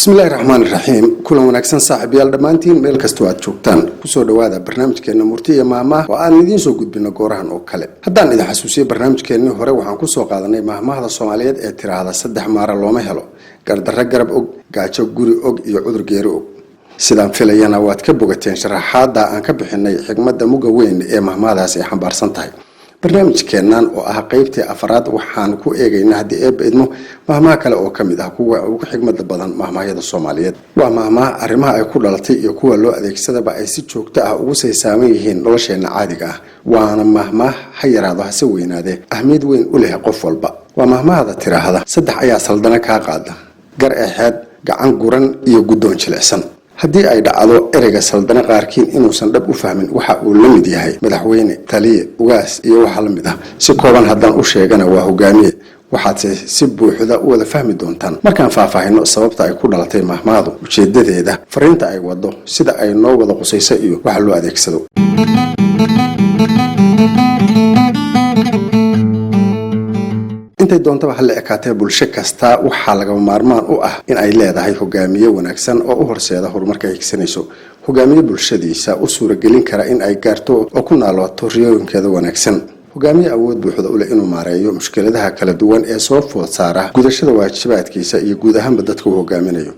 Bismillahi raxmaan raxiim. Kulan wanaagsan, saaxiibayaal, dhammaantiin meel kastoo aad joogtaan, kusoo dhowaada barnaamijkeena Murti iyo Maahmaah oo aan idiin soo gudbino goorahan oo kale. Haddaan idin xasuusiyo, barnaamijkeennii hore waxaan kusoo qaadanay maahmaahda Soomaaliyeed ee tiraahda "Saddex maara looma helo: gardarro garab og, gaajo guri og iyo cudur geeri og." Sidaan filayana waad ka bogateen sharaxaada aan ka bixinay xigmadda muga weyn ee mahmaahdaas ay xambaarsan tahay. Barnaamijkeennan oo ah qeybtii afraad waxaan ku eegaynaa, haddii Eebba idmo, mahmaha kale oo ka mid ah kuwa ugu xigmada badan mahmaahyada Soomaaliyeed. Waa mahmaah arrimaha ay ku dhalatay iyo kuwa loo adeegsadaba ay si joogto ah ugu saysaaman yihiin nolosheenna caadiga ah. Waana mahmaah, ha yaraado hase weynaadee, ahmiyad weyn u leh qof walba. Waa mahmahda tiraahda "Saddex ayaa saldana kaa qaada: gar exeed, gacan guran iyo guddoon jilicsan." Haddii ay dhacdo ereyga saldano qaarkiin inuusan dhab u fahmin, waxa uu la mid yahay madaxweyne, taliye, ugaas iyo waxa la mid ah. Si kooban haddaan u sheegana, waa hogaamiye. Waxaadse si buuxda u wada fahmi doontaan markaan faahfaahino sababta ay ku dhalatay mahmaadu, ujeedadeeda, fariinta ay wado, sida ay noo wada qusayso iyo waxa loo adeegsado. Intay doontaba ha la ekaatee, bulsho kasta waxaa lagama maarmaan u ah in ay leedahay hogaamiye wanaagsan oo u horseeda horumarka higsanayso, hogaamiye bulshadiisa u suuragelin kara in ay gaarto oo ku naalooto riyooyinkeeda wanaagsan, hogaamiye awood buuxda u leh inuu maareeyo mushkiladaha kala duwan ee soo food saara gudashada waajibaadkiisa iyo guud ahaanba dadka uu hogaaminayo.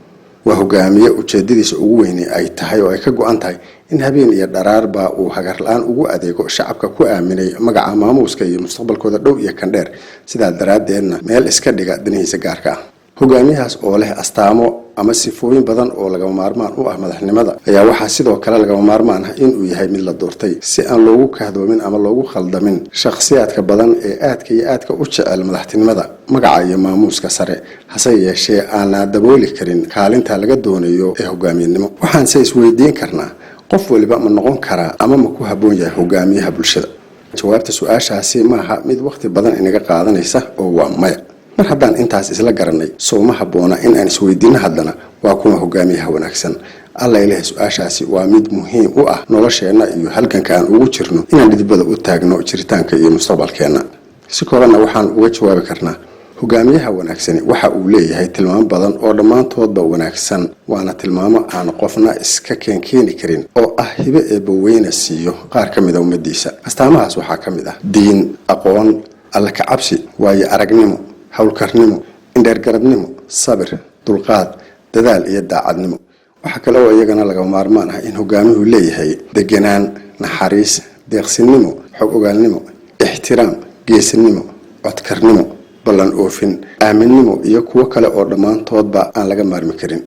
Waa hogaamiye ujeedadiisa ugu weyni ay tahay oo ay ka go-an tahay in habeen iyo dharaarba uu hagar la-aan ugu adeego shacabka ku aaminay magaca, maamuuska iyo mustaqbalkooda dhow iyo kan dheer, sidaa daraaddeedna meel iska dhiga danihiisa gaarka ah. Hogaamiyahaas oo leh astaamo ama sifooyin badan oo lagama maarmaan u ah madaxnimada ayaa waxaa sidoo kale lagama maarmaan ah inuu yahay mid la doortay, si aan loogu kahdoomin ama loogu khaldamin shakhsiyaadka badan ee aadka iyo aadka u jecel madaxtinimada, magaca iyo maamuuska sare, hase yeeshee aanna dabooli karin kaalinta laga doonayo ee hogaamiyenimo. Waxaanse isweydiin karnaa, qof waliba ma noqon karaa ama ma ku habboon yahay hogaamiyaha bulshada? Jawaabta su-aashaasi maaha mid waqti badan inaga qaadanaysa oo waa maya. Mar haddaan intaas isla garanay, sooma habboona in aan isweydiino haddana, waa kuma hogaamiyaha wanaagsan? Alla ilahay, su-aashaasi waa mid muhiim u ah nolosheenna iyo halganka aan ugu jirno inaan dhidibada u taagno jiritaanka iyo mustaqbalkeenna. Si koobanna waxaan uga jawaabi karnaa, hogaamiyaha wanaagsani waxa uu leeyahay tilmaamo badan oo dhammaantoodba wanaagsan, waana tilmaamo aan qofna iska keenkeeni karin oo ah hibe Eebbaweyne siiyo qaar ka mida ummadiisa. Astaamahaas waxaa ka mid ah diin, aqoon, alla kacabsi, waayo aragnimo, howlkarnimo, indheergarabnimo, sabir, dulqaad, dadaal iyo daacadnimo. Waxaa kale oo iyagana lagama maarmaan ah in hogaamiyuhu leeyahay deganaan, naxariis, deeqsinimo, xog ogaalnimo, ixtiraam, geesinimo, codkarnimo, ballan oofin, aaminnimo iyo kuwo kale oo dhammaantoodba aan laga maarmi karin.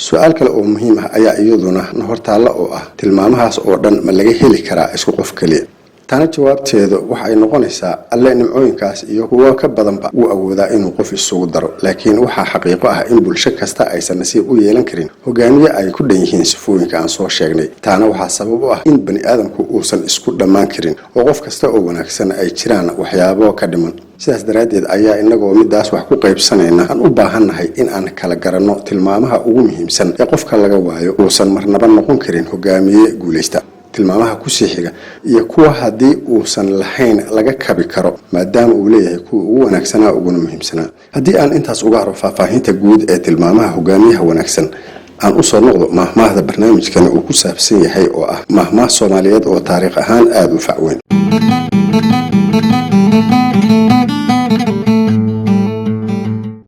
Su-aal kale oo muhiim ah ayaa iyaduna na hortaalla oo ah, tilmaamahaas oo dhan ma laga heli karaa isku qof keliya? Taana jawaabteedu waxa ay noqonaysaa, Alle nimcooyinkaas iyo kuwo ka badanba wuu awoodaa inuu qof isugu daro, laakiin waxaa xaqiiqo ah in bulsho kasta aysan nasiib u yeelan karin hogaamiye ay ku dhan yihiin sifooyinka aan soo sheegnay. Taana waxaa sabab u ah in bani aadamku uusan isku dhammaan karin oo qof kasta oo wanaagsan ay jiraan waxyaabo ka dhiman. Sidaas daraaddeed ayaa inagoo midaas wax ku qaybsanayna aan u baahannahay in aan kala garanno tilmaamaha ugu muhiimsan ee qofka laga waayo uusan marnaba noqon karin hogaamiye guulaysta, tilmaamaha kusii xiga iyo kuwa haddii uusan lahayn laga kabi karo, maadaama uu leeyahay kuwa ugu wanaagsanaa uguna muhiimsanaa. Haddii aan intaas uga haro faahfaahinta guud ee tilmaamaha hogaamiyaha wanaagsan, aan usoo noqdo maahmaahda barnaamijkani uu ku saabsan yahay oo ah maahmaah Soomaaliyeed oo taariikh ahaan aada u facweyn.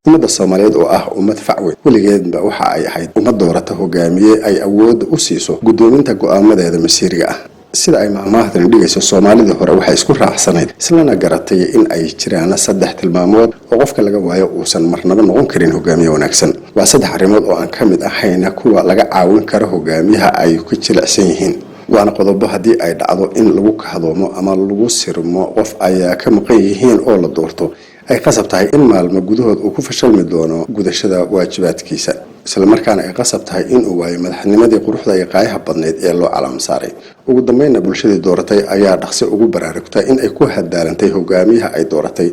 Ummadda Soomaaliyeed oo ah ummad facweyn weligeedba waxa ay ahayd ummad doorata hogaamiye ay awoodda u siiso guddoominta go-aamadeeda masiiriga ah. Sida ay maahmaahdani dhigayso, Soomaalidii hore waxay isku raacsanayd islana garatay in ay jiraan saddex tilmaamood oo qofka laga waayo uusan marnaba noqon karin hogaamiye wanaagsan. Waa saddex arrimood oo aan ka mid ahayna kuwa laga caawin karo hogaamiyaha ay ku jilicsan yihiin, waana qodobo haddii ay dhacdo in lagu kahdoomo ama lagu sirmo qof ayaa ka maqan yihiin oo la doorto, ay qasab tahay in maalmo gudahood uu ku fashalmi doono gudashada waajibaadkiisa, islamarkaana ay qasab tahay inuu waayo madaxnimadii quruxda iyo qaayaha badnayd ee loo calaam saaray. Ugu dambeynna bulshadii dooratay ayaa dhaqsi ugu baraarugta in ay ku hadaalantay hogaamiyaha ay dooratay,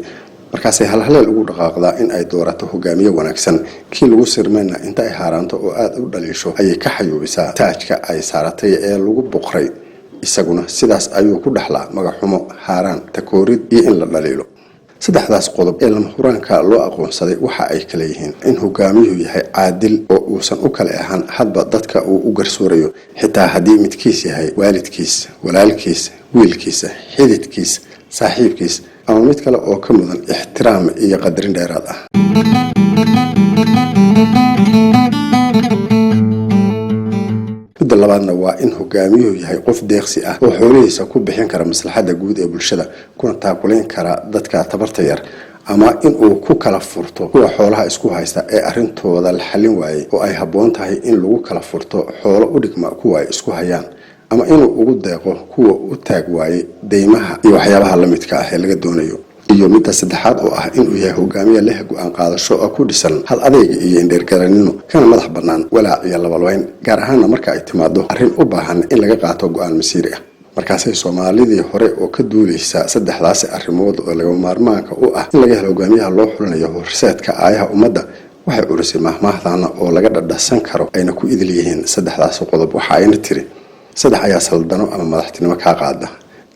markaasay halhaleel ugu dhaqaaqdaa in ay doorato hogaamiye wanaagsan. Kii lagu sirmayna inta ay haaraanto oo aada u dhaliisho ayay ka xayuubisaa taajka ay saaratay ee lagu boqray. Isaguna sidaas ayuu ku dhaxlaa magaxumo, haaraan, takoorid iyo in la dhaliilo. Saddexdaas qodob ee lama huraanka loo aqoonsaday waxa ay kala yihiin in hogaamiyuhu yahay caadil oo uusan u kala ahaan hadba dadka uu u garsoorayo, xitaa haddii midkiis yahay waalidkiis, walaalkiis, wiilkiisa, xididkiis, saaxiibkiis ama mid kale oo ka mudan ixtiraam iyo qadarin dheeraad ah. Midda labaadna waa in hogaamiyuhu yahay qof deeqsi ah oo xoolihiisa ku bixin kara maslaxadda guud ee bulshada, kuna taakulayn kara dadka tabarta yar, ama in uu ku kala furto kuwa xoolaha isku haysta ee arrintooda la xallin waayey oo ay habboon tahay in lagu kala furto xoolo u dhigma kuwa ay isku hayaan, ama inuu ugu deeqo kuwa u taag waayey deymaha iyo waxyaabaha la midka ah ee laga doonayo. Iyo midda saddexaad oo ah inuu yahay hogaamiye leh go-aan qaadasho oo ku dhisan hal adeyg iyo indheergarannimo, kana madax bannaan walaac iyo labalweyn, gaar ahaana marka ay timaado arrin u baahan in laga qaato go-aan masiiri ah. Markaasay Soomaalidii hore oo ka duuleysa saddexdaasi arrimood oo lagama maarmaanka u ah in laga helo hogaamiyaha loo xulinayo horseedka aayaha ummadda, waxay curisay maahmaahdana oo laga dhadhasan karo ayna ku idil yihiin saddexdaasi qodob. Waxa ayna tiri: "Saddex ayaa saldano ama madaxtinimo kaa qaada: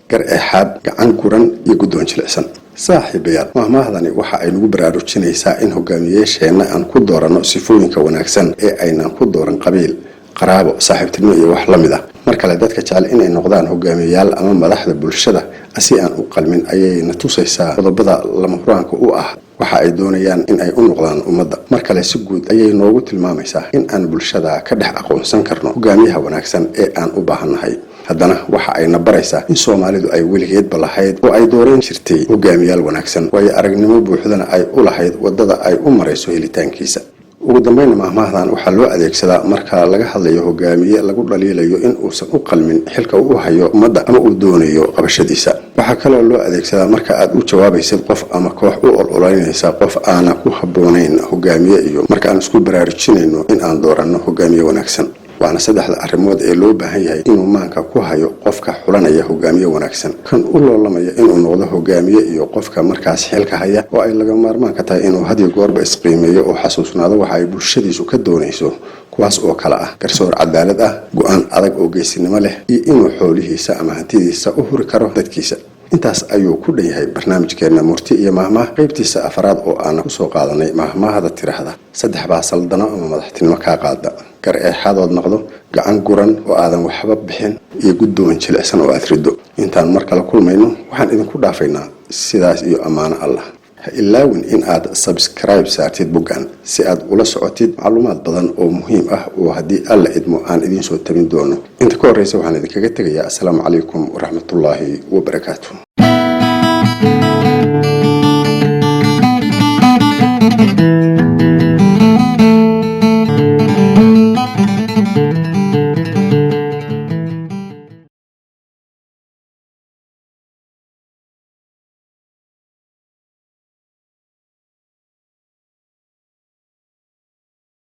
gar eexaad, gacan guran iyo guddoon jilicsan." Saaxiibayaal, mahmaahdani waxa ay nagu baraarujinaysaa in hogaamiyeyaasheenna aan ku dooranno sifooyinka wanaagsan ee aynan ku dooran qabiil, qaraabo, saaxiibtinimo iyo wax la mid ah. Mar kale, dadka jecel inay noqdaan hogaamiyeyaal ama madaxda bulshada si aan u qalmin ayayna tusaysaa qodobada lama huraanka u ah waxa ay doonayaan in ay u noqdaan ummadda. Mar kale, si guud ayay noogu tilmaamaysaa in aan bulshada ka dhex aqoonsan karno hogaamiyaha wanaagsan ee aan u baahannahay. Haddana waxa ayna baraysaa in Soomaalidu ay weligeedba lahayd oo ay dooran jirtay hogaamiyaal wanaagsan, waayo aragnimo buuxdana ay u lahayd waddada ay u marayso helitaankiisa. Ugu dambeynna, mahmaahdan waxaa loo adeegsadaa marka laga hadlayo hogaamiye lagu dhaliilayo in uusan u qalmin xilka uu hayo ummadda ama uu doonayo qabashadiisa. Waxaa kaloo loo adeegsadaa marka aad u jawaabaysid qof ama koox u ololeynaysa qof aana ku habboonayn hogaamiye, iyo marka aan isku baraarujinayno in aan dooranno hogaamiye wanaagsan. Waana saddexda arrimood ee loo baahan yahay inuu maanka ku hayo qofka xulanaya hogaamiye wanaagsan, kan u loolamaya inuu noqdo hogaamiye, iyo qofka markaas xilka haya, oo ay laga maarmaanka tahay inuu hadiyo goorba isqiimeeyo oo xasuusnaado waxa ay bulshadiisu ka doonayso, kuwaas oo kale ah garsoor cadaalad ah, go-aan adag oo geesinimo leh, iyo inuu xoolihiisa ama hantidiisa u huri karo dadkiisa. Intaas ayuu ku dhan yahay barnaamijkeenna Murti iyo Maahmaah, qaybtiisa afaraad, oo aana kusoo qaadanay maahmaahda tiraahda: "Saddex baa saldano ama madaxtinimo kaa qaada: gar eexadood naqdo, gacan guran oo aadan waxba bixin, iyo guddoon jilicsan oo aad riddo." Intaan mar kale kulmayno, waxaan idinku dhaafaynaa sidaas iyo ammaano Allah. Ha ilaawin in aad subscribe saartid boggan si aad ula socotid macluumaad badan oo muhiim ah oo haddii Alla idmo aan idiin soo tabin doono. Inta ka horreysa, waxaan idinkaga tegayaa assalaamu calaykum waraxmatullaahi wabarakaatu.